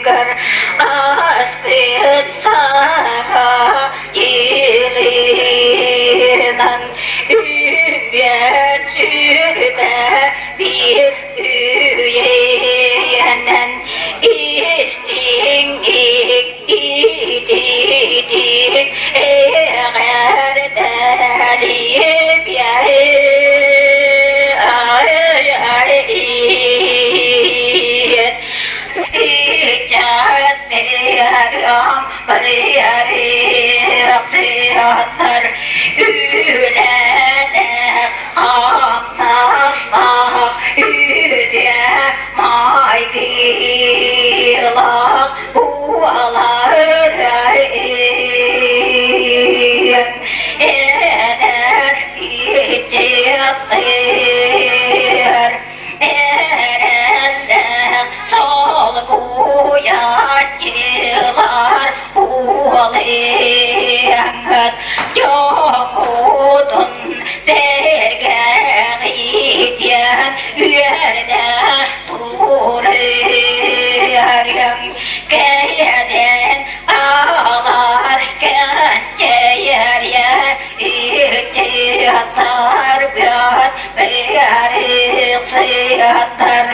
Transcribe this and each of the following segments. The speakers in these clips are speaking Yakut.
Ааспыт саҥа илинэн үүммэт сүрбэ биир үйэнэн истиҥник итиитик эҕэрдэлиибиэй. Барыарыахсыаттар үлэлээх хамнастаах үтүө майгылаах буоларай эдэр иччиттэр Эрэллээх солбуйааччылар буолыаҥҥыт дьоҥҥутун сэргэҕитиэн үөрдэ турарыҥ кэлэн аҕар кэнчээрийэ ыччаттаргыт Быарык-сыаттар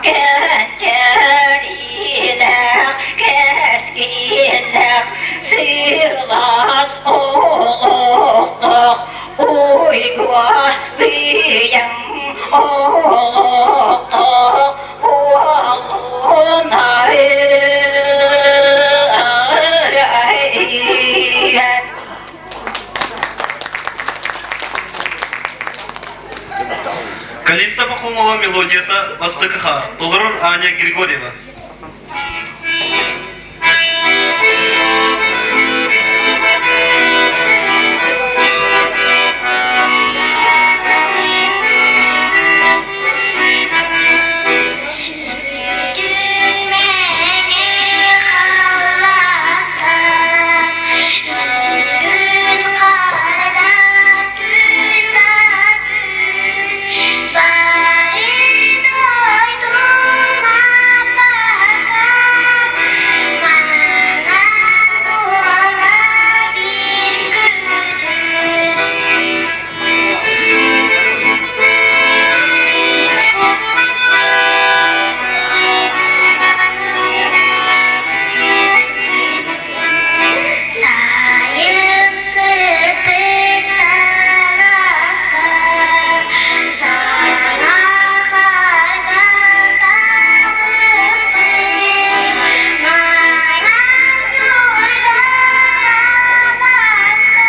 кэнчээриилээх, кэскиллээх, сылаас олохтоох уйгуа быйаҥ олохтоох уолунай. Калиста Пахомова мелодията «Бастакы хаар» толорор Аня Григорьева. Сайын сытык сараска, саҥа харга таҕыспыт, маҥан нуурга сабаста,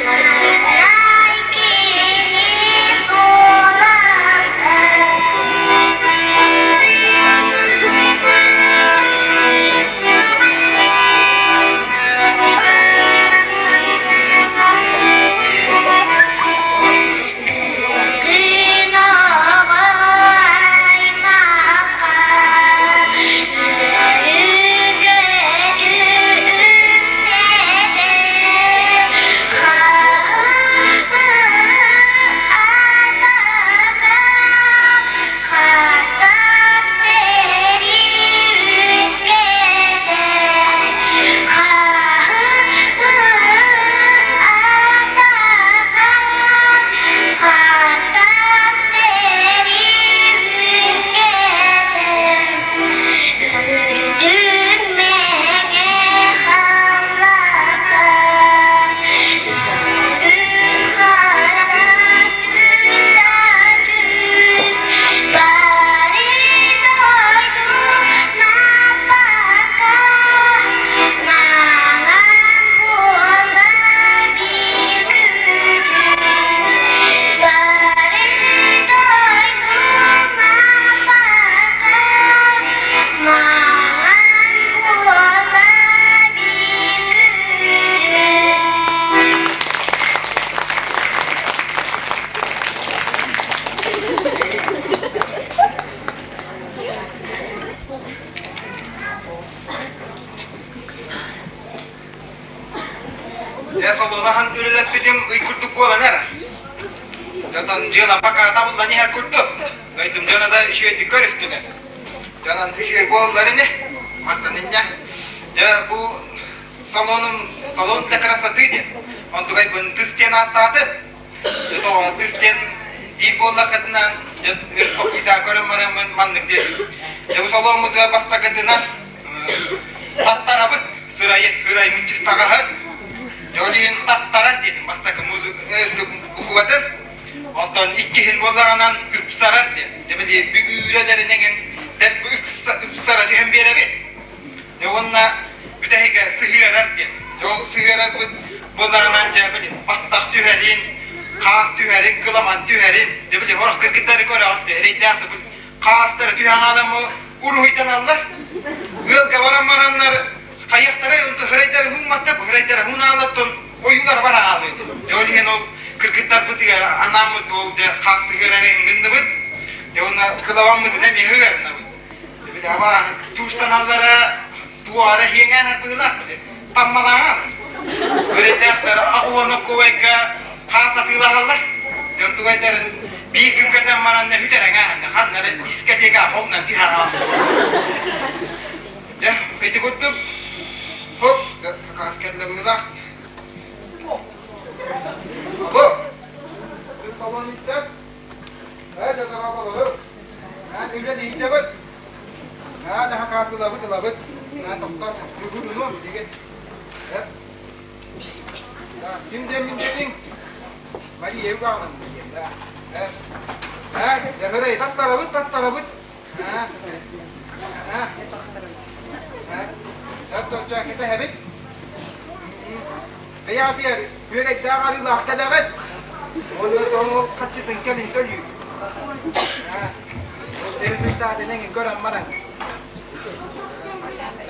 маҥнай кини суоласта. Күн оҕо аймахха үөрүү-көтүү үксэтэ, хаһыы атака хаттан сэрии үөскэтэ, хаһыы атака хаттан сэрии үөскэтэ, үрдүк мэҥэ халлаантан үрүҥ хара Дьэ, солуолаһан үлэлэппитим ый курдук буолан эрэр. Дьонтон дьыалам пока табыллан иһэр курдук. Дойдум дьоно да үчүгэйдик көрүстүлэр. Дьонон үчүгэй буоллар ини. Мантан инньэ. Дьэ, бу салоным салон для красоты диэн. Онтугайбын тыс диэн ааттаатым. Дьэ, тоҕо тыс диэн диир буоллаххытына, дьэ, өр толкуйдаан көрөн бараммын маннык диэтим. Дьэ, бу саломмутугар бастакытынан таттарабыт сырайы кыраймыт чыстаҕаһын. Дьэ, ол иһин таттарар диэтим бастакы букубатын. Онтон иккиһин буоллаҕынан ыпсарар диэн. Дьэ, били бүгүүрэлэрин эҥин дэлби ыпсара түһэн биэрэбит. Дьэ уонна бүтэһигэ сыһыарар диэн. Дьэ ол сыһыарарбыт буоллаҕынан дьэ били баттах түһэрин, хаас түһэрин, кыламан түһэрин, дьэ били сорох кыргыттары көрөҕүт да эрэйдээх да били хаастара түһэн хаалан уруһуйданаллар. Ыалга баран бараннар хайыахтарай онто хырайдарын уумматтар, хырайдара уунааллар ойуулар бар аҕалыы. Дьэ ол иһин ол кыргыттарбытыгар анааммыт ол дьэ хаас сыһыарарын гынныбыт. Дьэ уонна кылабаммытын эмиэ ыһыарынабыт. Тууштаналлара туора иэҥээн быһыылаах таммалааҕа. Үрэттээхтэр аҕуона кубайга хаас атыылаһаллар. Дьон тугайдарын биир күн көтөн баран үтэрэҥэ ханна эрэ дискотека холунан түһэ Дьэ, ити курдук хоп хаас кэллэ быһыылаах. Алло, баллон иттэ. Ээ, дьэ, дорооболору. Ээ, үлэ диһичэбит. Ээ, да хакаатылабыт, ылабыт. Ээ, тохтор, бүгүн билигин. Ээ, ким диэммин диэтиҥ? Мария Ивановна диэн, да. Ээ, ээ, дьэ, таттарабыт, таттарабыт. Ээ, ээ, ээ, ээ, кэтэһэбит. Бэйэҕитигэр күөрэйдээх арыылаах кэлэҕит. Уонна тоҥ хаччытын кэлин төлүүр. Результатын эҥин көрөн баран.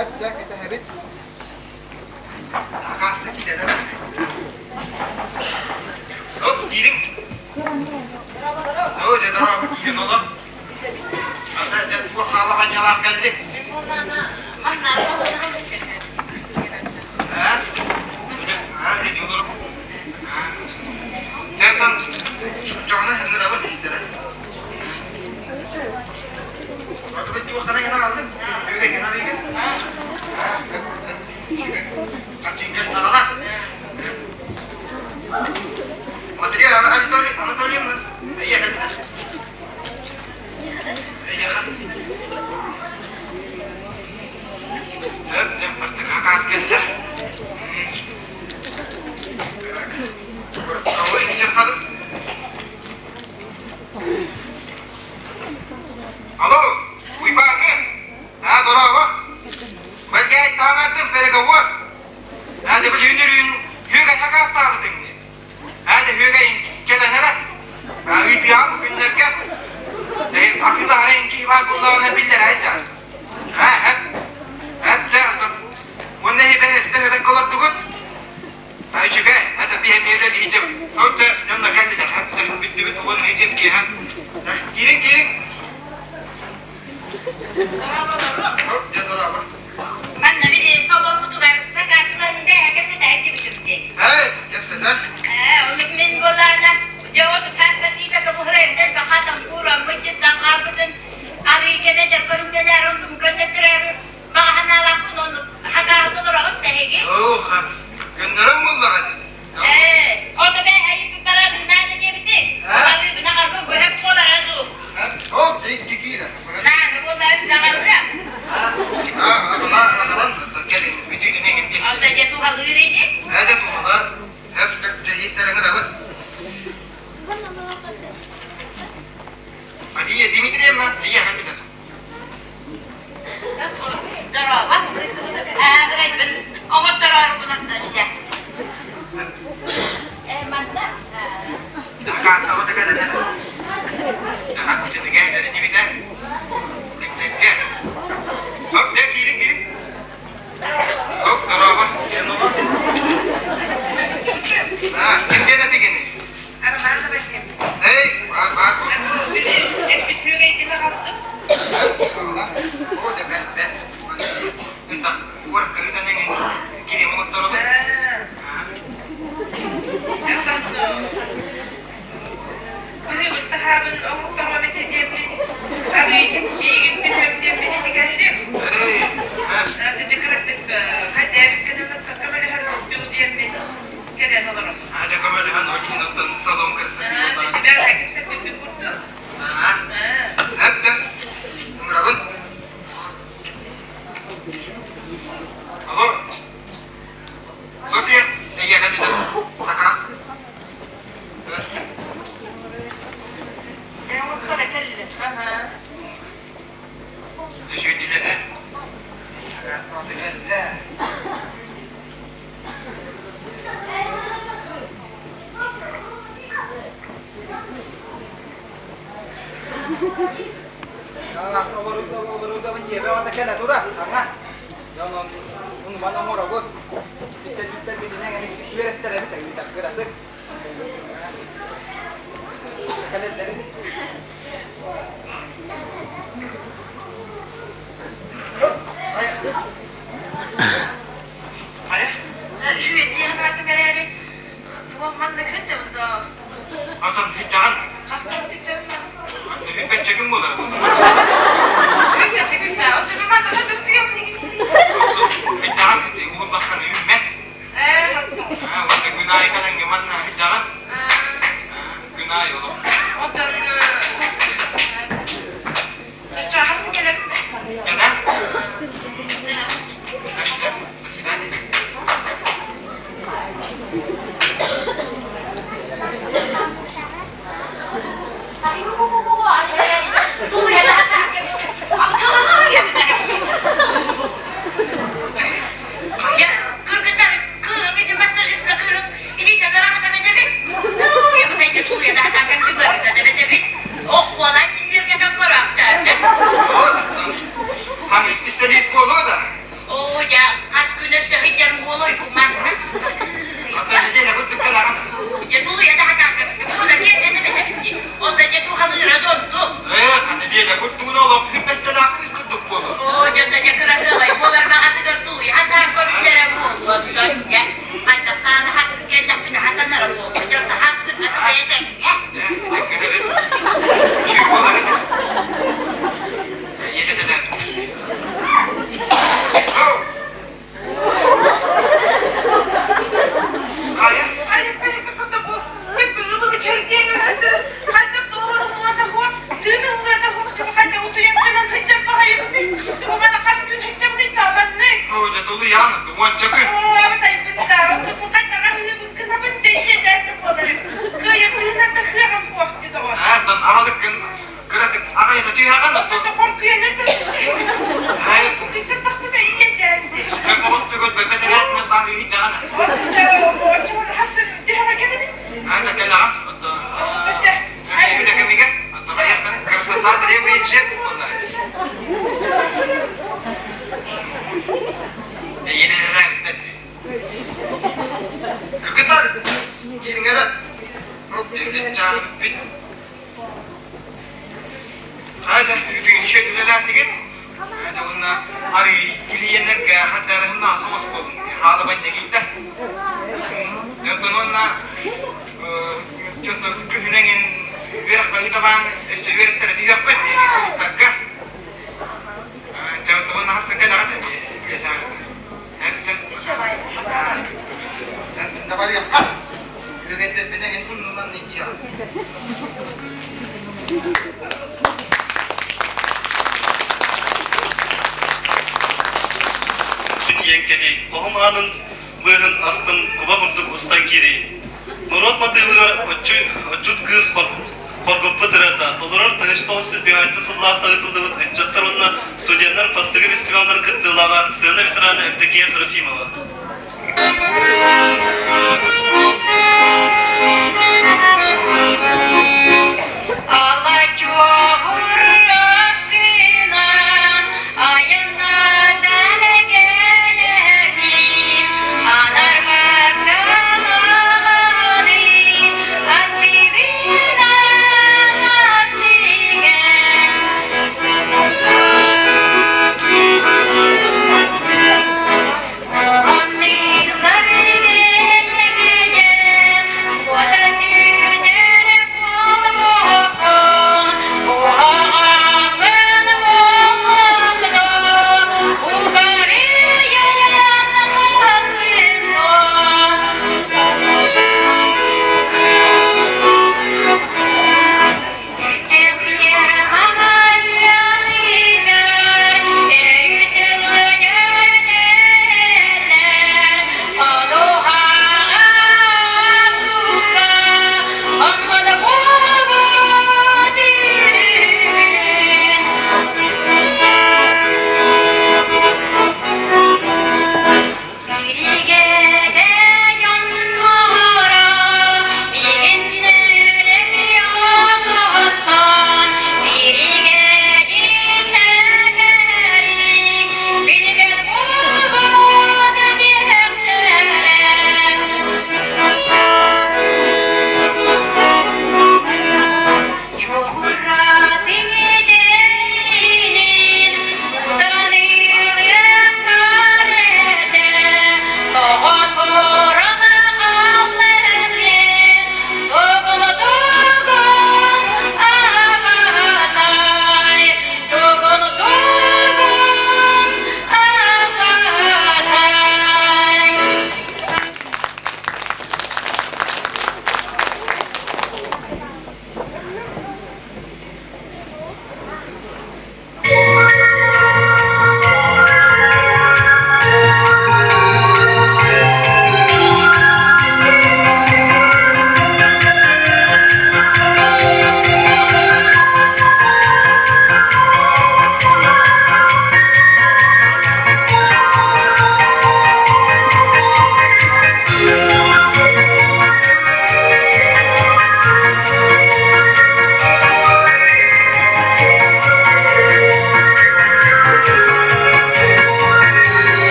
Эп дьэ кэтэһэбит. Сакааста киирэн Оп, киириҥ. Оо, дьэ дорообо киирэн олор. Ата, дьэ туох хаалаҕанньалаах кэллиҥ? Ээ? Аа, дьэ олору. Дьэ, оттон дьоҕуна ыҥырабыт истэрэ. Отубут туоххана гына алдың? Үгэй гына арыйгын? Хаччыҥкар таҕала. Смотри, Анатолий Анатольевна, эйиэхэ Алло, Уйбаҥҥын? Аа, дорообо. Бэлгээт таҥардым переговор. Аа, дьэ билигин өрүүн үөгэй хакаастаабытыҥ дии. Аа, дьэ үөгэй кэлэн эрэ. Ыытыаҕа бу күннэргэ. Атыылаһар эҥин киһи баар буоллаҕына биллэрэ дьэ. Аа, эп, эп дьэ, уонна эһибэккэ олордугут? Үчүгэй, это биһэмиэрэ лиидем. Өтө дьонно кэллилэр, бүттүбүт уонна итим киэһэн. Киириҥ, киириҥ. Дьэ, дорообо. Манна били соломмутугар сакаасларында кэпсэтэ кэпсэтэ. Эй, кэпсэтэ. Ээ, onu мин буолаана дьоҕу тутаастатыыта кыбыһырайдар бахатан куураммыт чыстан хаалбытын арыйгана дьэ көрүҥнэлээр онтум көннөттөрөр баҕаһанаалаахпын ону хатааһын олороҕут тэһиги. Оо, көннөрөн буллаҕа дии. Ээ, ото бэ айыппыт барар наада диэбити. Арыыбына аҕалбын быһап буолара дуу. Оо, киирэ. Наада буоллар саҕалыа. Аҕалан, аҕалан, кэлин бүтүүтүн эҥин дии. Ото дьэ туһалыыр ини. Ээ, дьэ туһалар. Эп, дьэһиистэрин ырабыт. Мария Дмитриевна, эйиэхэ билэр. Здорово. Ырайбын оҥоттороорубунан дьэ. Манна Акаасаҕа кэлэн кучатыга эринибитэ. Күннэргэ. Хоп, дэ киириҥ, киириҥ. Хоп, здорово. А, ким диэн этигини? Романова диэн. Эй, баар, баар. Эппит үөгэйдин аҕалдым. О, дэ, бэт, бэт. Куоракка ыытан эҥин кириэм оҥотторобут. Оттон быһыыбыт таһаабын оҥотторуом этэ диэммин, арыычым чиигин түһүөм диэммин ити кэллим. Эй, Оборудование дьиэбэ кэлэ тура, аңа. Онон унуман оҥоробут. Исписэлиистэрбитинэн үөрэттэрэбит ыытар кыратык. Кэлэллэрин Хайа? Үчүгэйдии санаатым эрээри, туох манна кырдьабын доо? Атын хитчаҕын? Хастан кырдьабын манна? Үппэччэкин буолар. Үппэччэкин да, ол манна хатыппыйабын игин. Хитчаҕын уһуллаххына үүммэт. Ээ, Уонна күн аайы кэлэҥҥэ манна хитчаҕын. Күн аайы олох. Оттон хасын кэлэбин Кэлэн? До свидания. Кыргыттар кыыһың ити массажистка кыыһың илиитин ыраахата этэбит. Оххуолаан кинилэргэ көрөөхтөөтө. Аны специалист буолуо да? Оо, дьэ, хас күн өссө сылдьар буолуой бу манна? Оттон неделя курдук кэлэҕин. Дьэ, тулуйа да хатааккабыт. Була киэннэн эбэтэбит. Ол да дьэ туһалыыра донту. Неделя курдугун олох хүппэччэлээх кыыс курдук буолуо. Оо, дьэ, да дьэ кыраһыабай буолар баҕатыгар тулуйа хатаан көрүллэрэ буолуо. Дьэ, хайдахтааны хассын кэллэхпинэ хатанара буолуо. Дьэ, хассын аты бэйэтэҥҥэ. Үчүгэй буолар ини. Ийэтэ Хайа? Оо, дьэ тулуйаан, уонча күн. Аатан аҕалыккын кыратык аҕайата түһэҕин оттон. Оҕус түгөл бэтэрээтинэн баһыы дьаҕана. Аата кэлэҕин оттон үлэ кэмигэр оттон айахтаны красота требует жертв буоллар. Эйелелээбиттэр. Кыргыттар, киириҥ эрэ. Чаһыппыт. Хаача, үтүгүнүшө үлэлээтигит. Хаача уонна арый килийиэннэргэ хаддарыһыннаан соҕус буолун. Хаалабай дэгийтэ. Дьонтон уонна дьонтон күһүнэҥин үөрэх ыыталаан өссө үөрэттэрэ түһүөхпүт курстарга. Дьонтон уонна хастан кэлэҕит үлэ чааһыгар. Барыахха. Үгэйдэрбинэ эн муннунан иитиэҕин. Тиийэн кэлий, хоһум аанын быыһын астын куба курдук устан киирий. Норуот матыыбыгар отчут кыыс хоргуппут ырыата, толорор 1905 сыллаахта ыытыллыбыт ыччаттар уонна студеннар бастакы фестивалларын кыттыылааҕа сыана ветерана Евдокия Трофимова. Ала-чуоһураккынан айаннаатан кэлэһин, анарбаккан аҕалын, аттыбынан астыган. Анныылар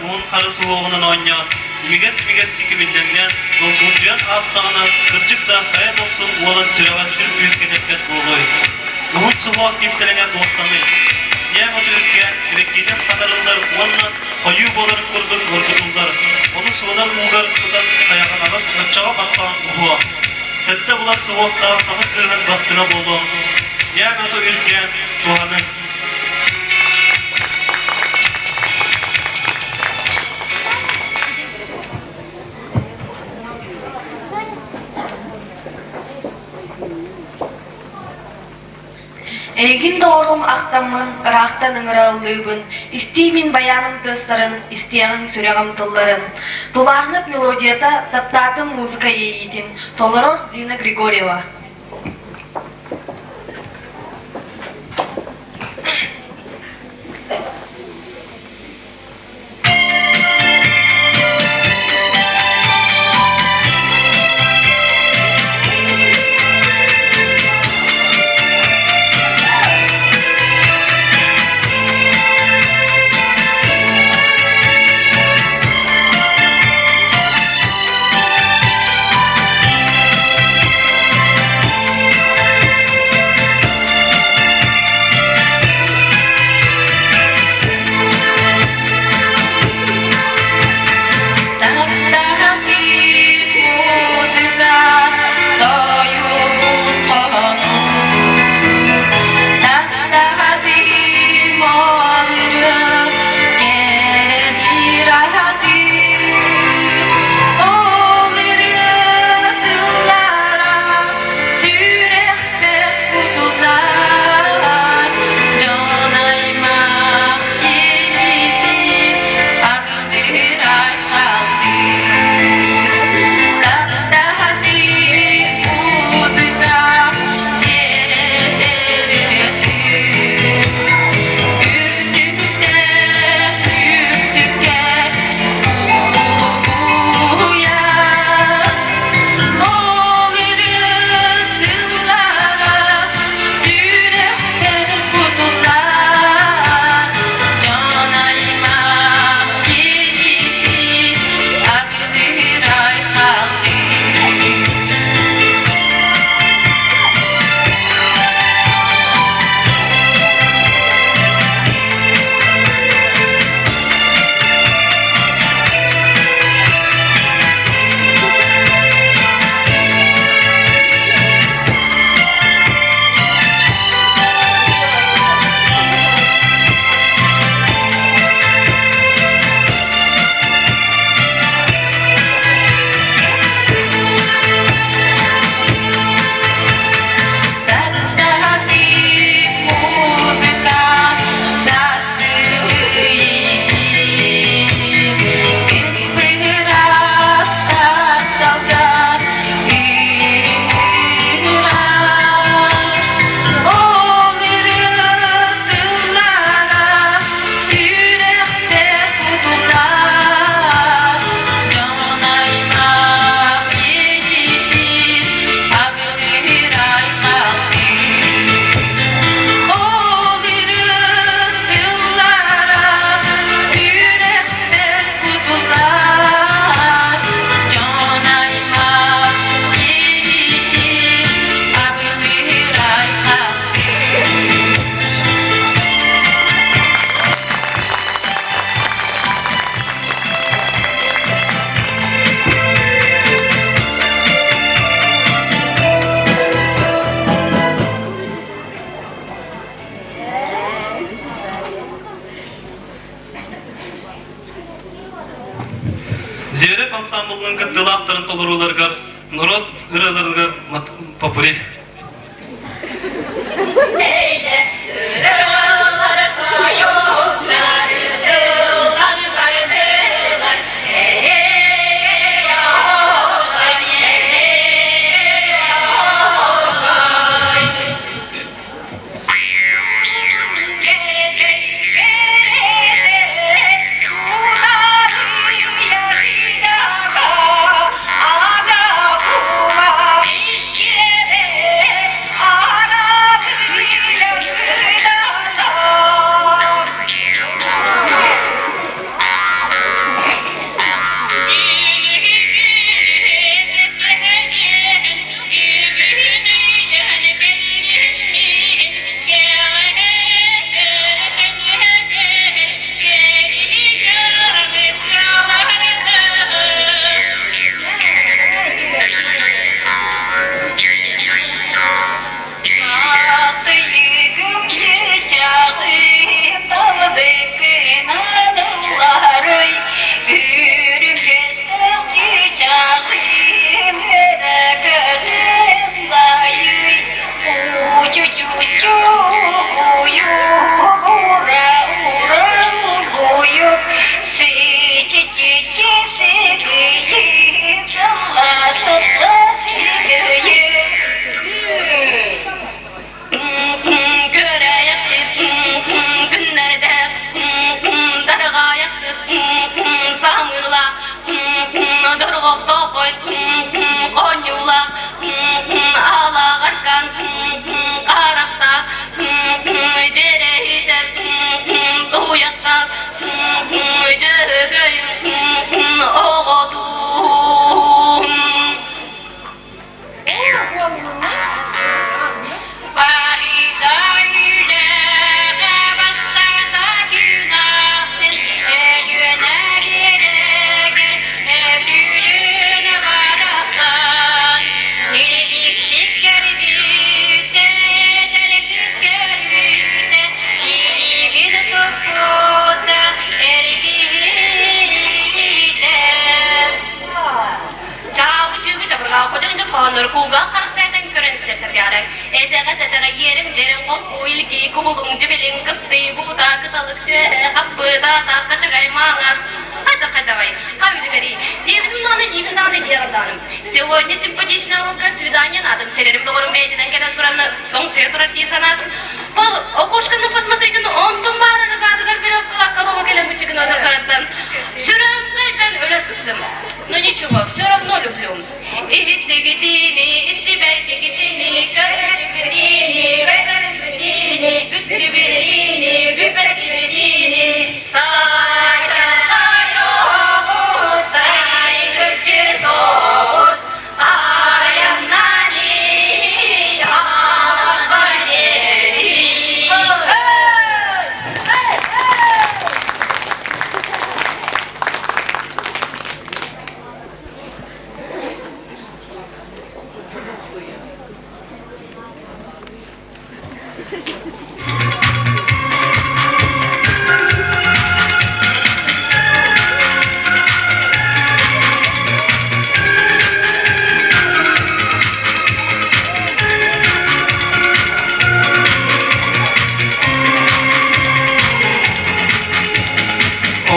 уһун хары суһуоҕунан оонньоон, имигэс-имигэстик имиллэҥнээн, долгулдьуйан аастаҕына, кырдьык да, хайа дохсун уолан сүрэҕэ сүр күүскэ тэппэт буолуой? Уһун суһуох кистэлэҥэ туохтаный? Ньээм оту үргээн, сибэккитин хатарыллар уонна хойуу буоларын курдук оргутуллар. Ону суунар уугар кутан сайаҕанаҕын, оччоҕо баттаҕын уһуо. Сэттэ булар суһуохтаах саха кыыһын бастыҥа буолуоҥ. Ньээм оту үргээн, туһаныҥ. Эйигин доҕорум ахтаммын, ыраахтан ыҥыра ыллыыбын, истиий мин байааным тыастарын, истиэҕиҥ сүрэҕим тылларын. Тулааһынап мелодията, таптаатым музыка иэйиитин, толорор Зина Григорьева. Зверев ансамблының кыттыылаахтарын толорууларыгар норуот ырыаларыгар попури. холку, илги, кубулуҥ, дьибилиҥ, кыптый, букута, кыталык, түөһэ, хаппыта, хачаҕай, маҥаас, хайда-хайдаҕай, хабүлүгэрий, диэбитин даҕаны, диибин даҕаны, диэҕин даҕаны. Сегодня симпатичная улка свидание надо. Сэрэрим доҕорум бэйэтинэн кэлэн туран тоҥсуйа турар дии санаатым. Пол, окошканы посмотри-ка, онтум баар арыгаатыгар веревкалаах корова кэлэн бычыгын одурдарыттан сүрэҕим хайдан өлө сыстым. Но ничего, все равно люблю. Иһиттигитини, истибэйтигитини, көрдүгүтини, көрдүгүтини, бүттүбүтини, бүппэтибитини, сайдахай оҕус, сайгыччы соҕус, айаннани, алаххани.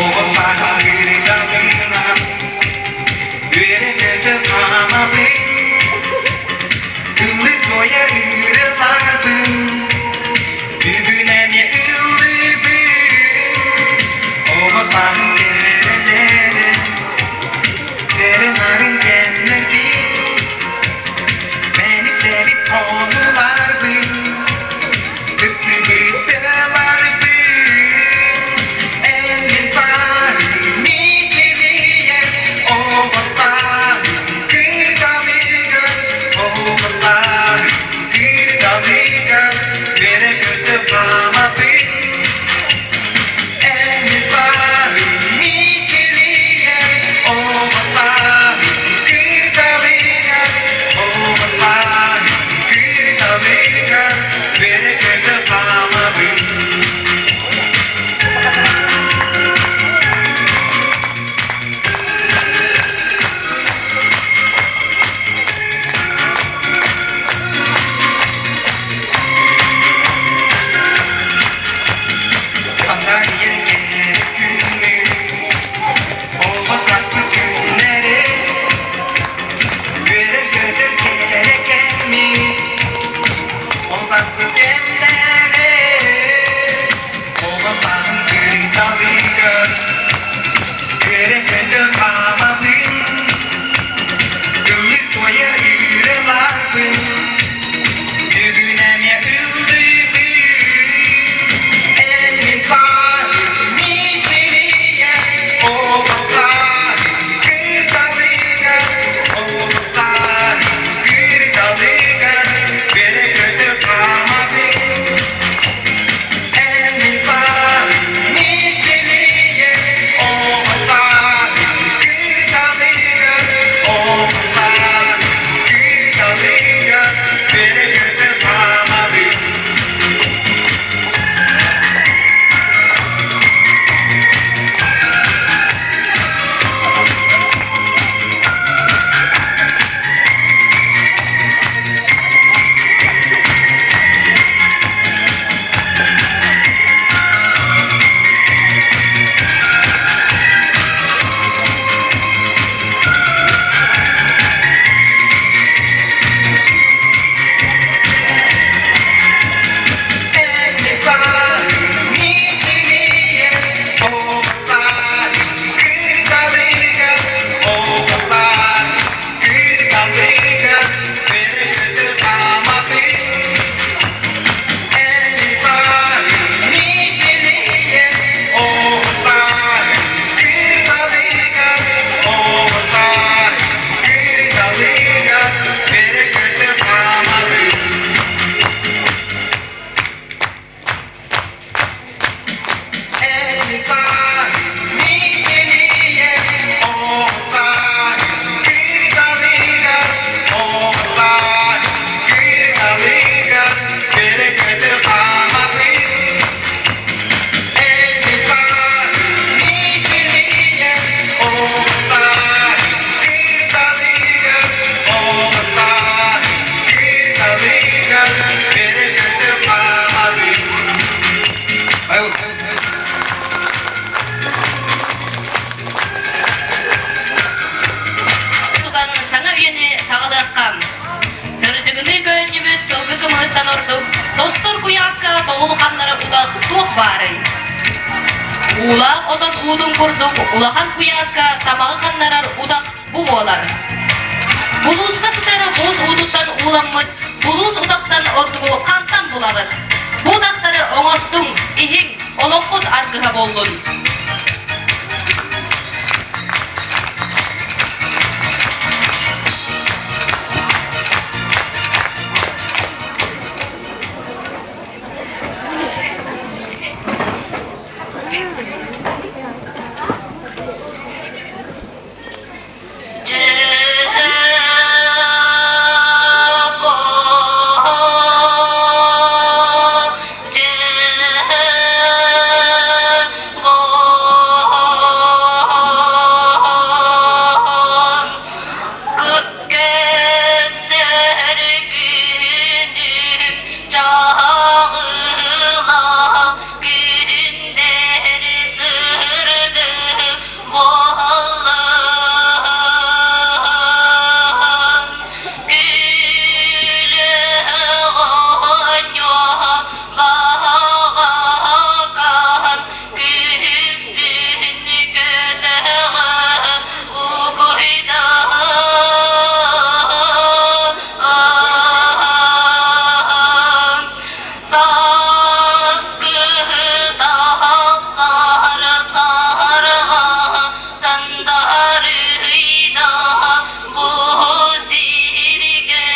Оҕо сааһырдаҕына үөрэ-көтө хаамабын, ыллык туойар ырыаларбын, бүгүн эмиэ ыллыыбын. Оҕо сааһым кэрэлэрин, кэрэ нарын кэмнэрбин, мэниктэбит хонууларбын, сырсыбыт тыаларбын, эн мин сааһым мичилийэн, оҕо сааһым кырдалыгар, оҕо сааһым кырдалыгар, үөрэ-көтө хаамабын. Эн мин сааһым. тобулу ханнара утах туох баарый? Уулаах отон уутун курдук улахан куйааска тамаҕы ханнарар утах бу буолар. Булууска сытар буус уутуттан ууламмыт булуус утахтан ордугу хантан булаҕыт? Бу утахтары оҥостуҥ, иһиҥ, олоххут аргыһа буоллун. Көстөр күнүм чаҕыла күндэр сырдык буоллун Күлэ оонньуо баҕакан күспүн көтөҕө угуйдаан Сааскы тахсар сарҕа сандарыйда бу сиргэ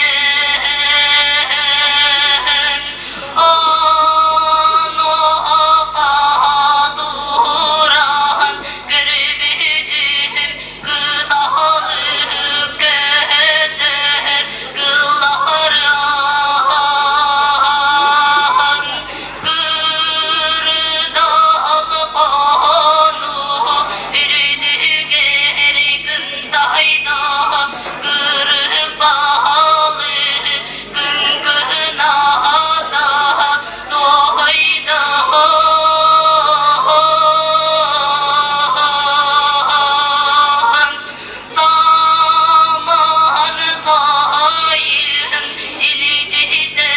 Онуоха туран көрбүтүм кыталык көтөр кыларан Кырдал хону үрдүгэр кынтайда кырбалы кыҥкынаата туойда. Саман сайын илдьитэ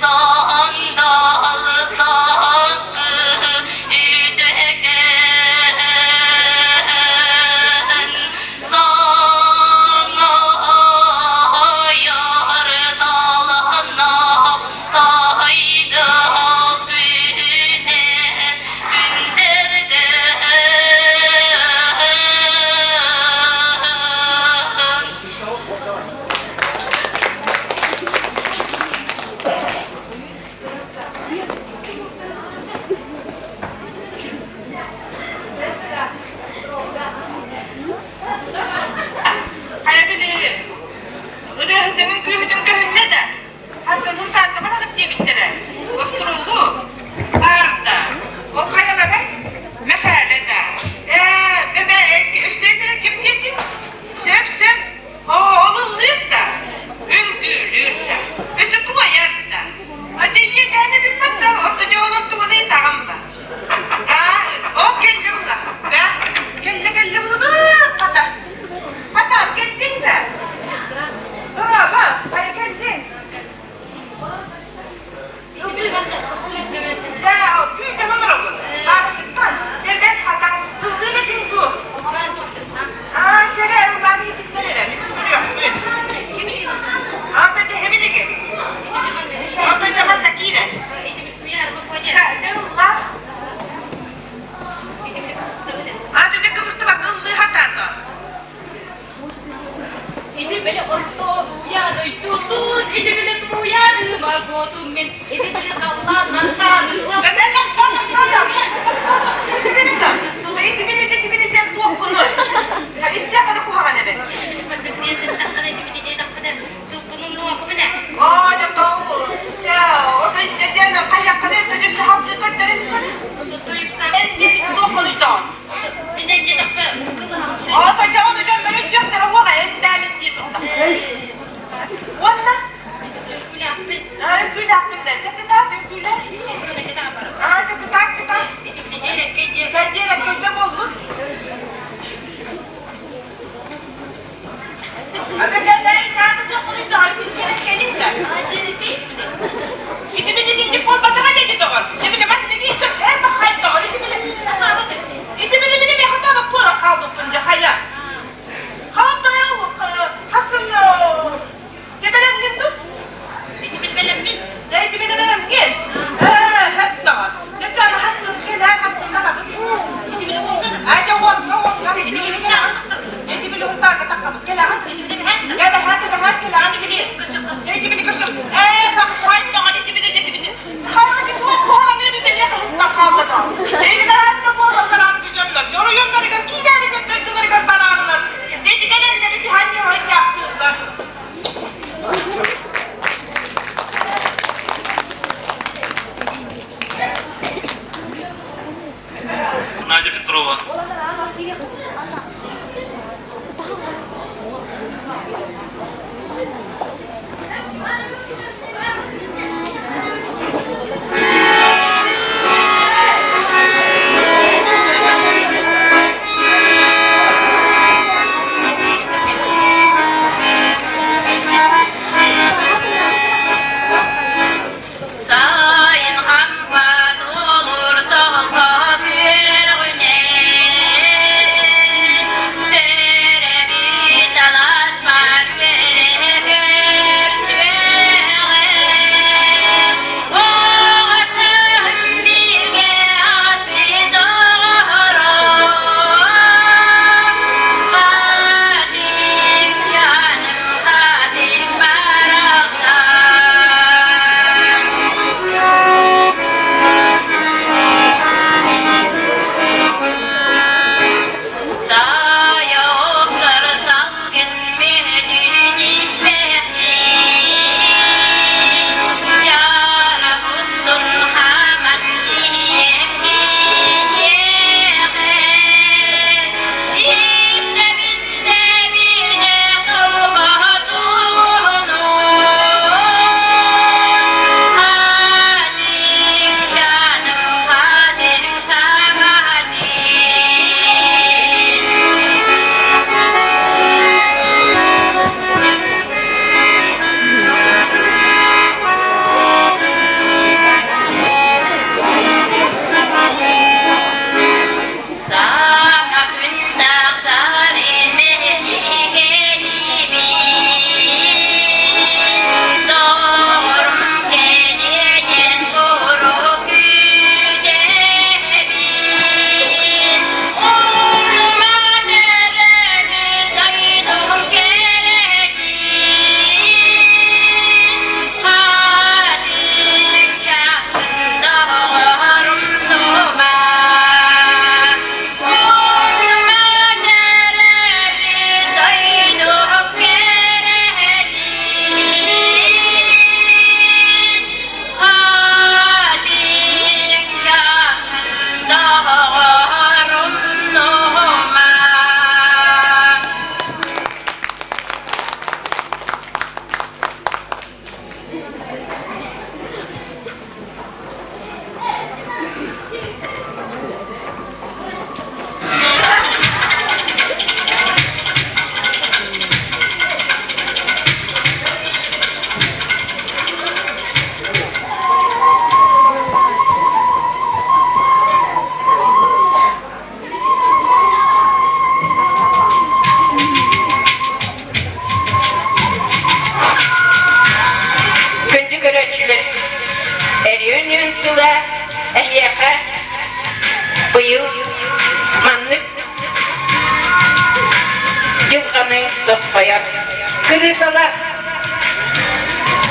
сандал сааскы үтүөкэн Саҥа айар талана сайда күнэ күндэрдэ. Хайа били ырыаһытыҥын күүһүтүн көһүннэ да, хастан тааттабар диэбиттэрэ. Остуруулу баарда. Ол хайаларай? Мэхээлэ да. Ээ, бэбэ, өссө ким диэтиҥ? Сөп, сөп. Оо, ол ыллыыр да, үҥкүүлүүр да, өссө туойар да. Дьиэтээнэ билбэт да, отто дьоҕолон тугун ыйытаҕын ба. Аа, ол кэллэ була. Бэ, кэллэ кэллэ була. Хата. Хата, кэллиҥ да. Дорообо, хайа кэллиҥ? Дьэ, күүтэн олоробун. Ааспыттан, дьэ бэрт хата, ыллыыр этиҥ дуу? Аа, чэрэ, ыллаан иһитиннэр эрэ, мин көрүөхпүн. Аата дьэ билигин. Ото дьэ манна киирэн. Чэ, дьэ ыллаа. Аата дьэ кыбыстыбакка ыллыы сатаата. Ити били остуоруйа дойдутун, ити били тууйарыма куотун мин, ити били халлааннан таанылла. Уонна үҥкүүлээхпин да, чакытаат үҥкүүлээ. Аа, чакытаат, кытаат. дойдуларыгар киирээбитин дойдуларыгар барааллар. Дьэ ити кэлэллэри түһэн ньуһайдаахтыыллар. Надя Петрова. Сайын хампан олур солко күөҕүнэн, Сэрэбит аласпар үөрэ көрсүөҕэ. Оҕо сааһым бииргэ ааспыт оҕором, Хатыҥ чаным хатыҥ барахсан. Сайа охсор салгын мүөтүн испэхтиин, Чара кустун хааман иэххин иэхэ. Истэбин сэбилэх сулҕа Хатыҥ чаным хатыҥ саҥатин. Саҥа күннээх сарын мэһэлигэлиибин, Доҕорум кэлиэнин куруук күүтэбин. Улуман өрөбү дойдум кэрэтин, Хатыҥ чакын доҕорум дума. Улуман өрөбү дойдум кэрэтин, Хатыҥ чакын доҕорум дума. Күндү көрөөччүлэр, Эриөн сыла эһиэхэ быйыл маннык дьылҕаны тосхойор. Кырыысалар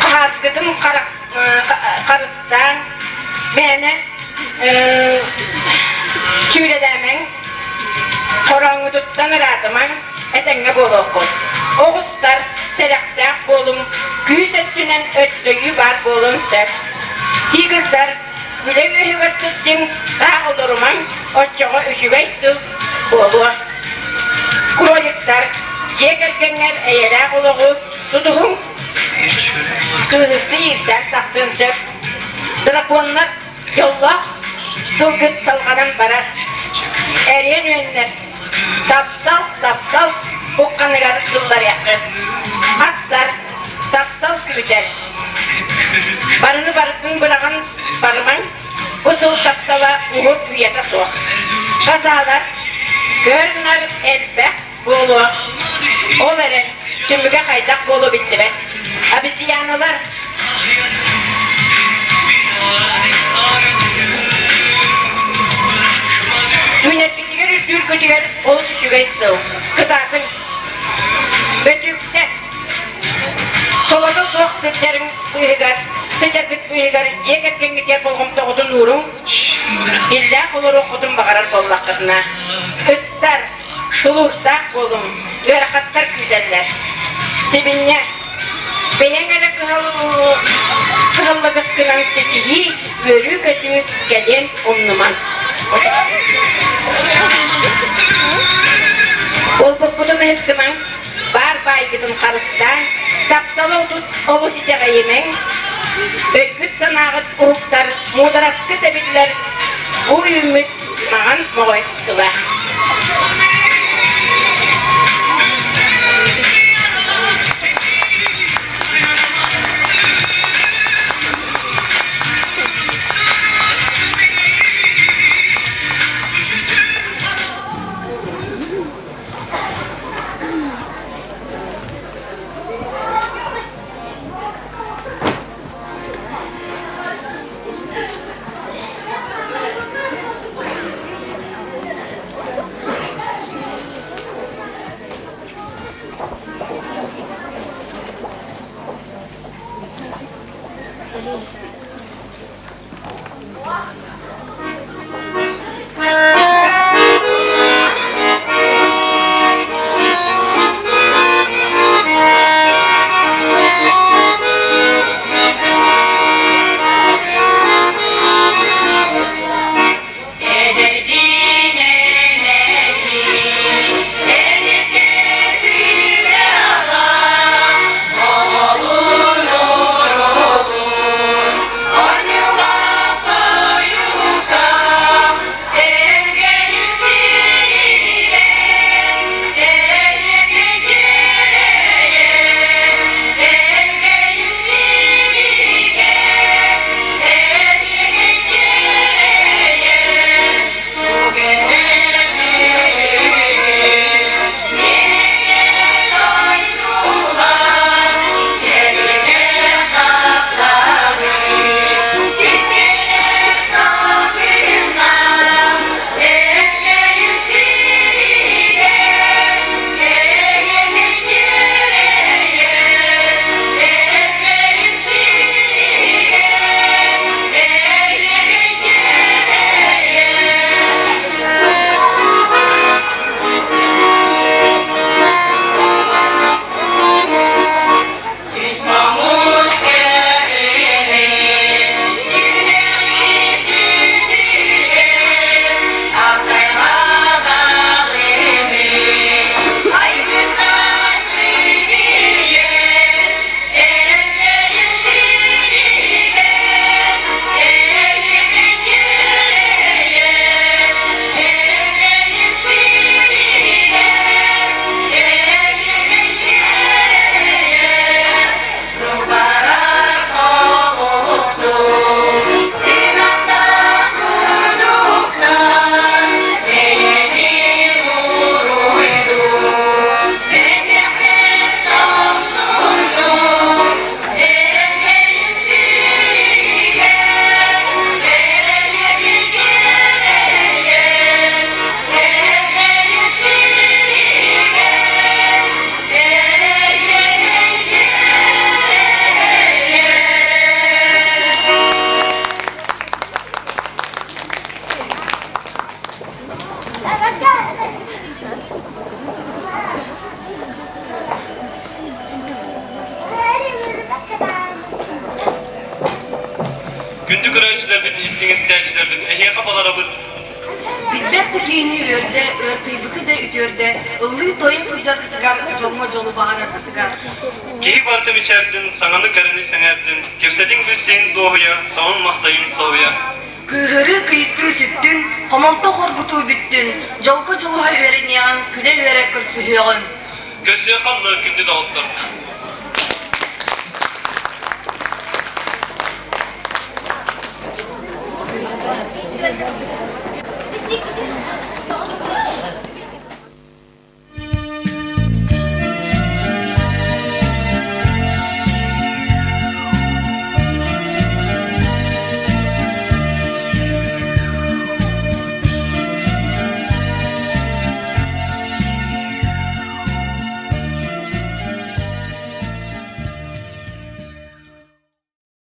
хаһааскытын харыстаан, мээнэ сүүрэлээмэҥ, Хорооҥҥутуттан ыраатымаҥ, этэҥҥэ буолуоххут. Оҕустар, сэрэхтээх буолуҥ, күүс өттүнэн өттөйүү баар буолуон сөп. Тигрдар, үлэ үөһүгэр сылдьыҥ, таах олорумаҥ, оччоҕо үчүгэй сыл буолуо. Кроликтар, дьиэ кэргэҥҥэр эйэлээх олоҕу тутуһуҥ, кыыһырсыы иирсээн тахсыан сөп. Драконнар Дьоллоох сылгыт салҕанан барар. Эриэн үөннэр, таптал, таптал ухханыгар ылларыаххыт. Аттар, таптал күүтэр. Барыны барытын быраҕан барымаҥ, бу сыл таптала уһун үйэтэ суох. Хасаалар, көр-нар элбэх буолуо. Ол эрэн, түмүгэ хайдах буолуо биллибэт. Обезьяналар Үүнэрбитигэр үрдүүргүтүгэр олус үчүгэй сыл. Кытаатыҥ. Бөтүүктэр. Солото суох сылдьарыҥ быыһыгар, сылдьаргыт быыһыгар дьиэ кэргэҥҥитигэр болҕомтоҕутун ууруҥ. Иллээх олоруоххутун баҕарар буоллаххытына, ыттар, тулуурдаах буолуҥ, ыарахаттар күүтэллэр. Сибинньэ, бэйэҥ эрэ кыһаллыбыккынан ситиһии, үөрүү-көтүү кэлиэн умнумаҥ. Буолбуккутун ыһыктымаҥ, баар баайгытын харыстааҥ, тапталы олус итэҕэйимэҥ, өйгүт-санааҕыт уһуктар, муудараскыт эбиллэр, бу үүммүт маҥан моҕой сыла. Күндү көрөөччүлэрбит, истиҥ истээччилэрбит, эһиэхэ баҕарабыт Билбэт да киһини үөрдэ, ыартыйбыты да үтүөрдэ, ыллыы-тойон сылдьарбытыгар, дьоҥҥо дьолу баҕарарбытыгар. Киһи барыта мичээрдин, саҥаны кэрэни сэҥээрдин, кэпсэтиҥ билсиҥ дуоһуйа, соһун махтайын соһуйа. Кыыһырыы кыйыттыы сүттүн, хомолто хоргутуу бүттүн, дьолго дьулуһа үөрэниэҕиҥ, күлэ-үөрэ көрсүһүөҕүҥ. Көрсүөххэ аллыы күндү доҕоттор!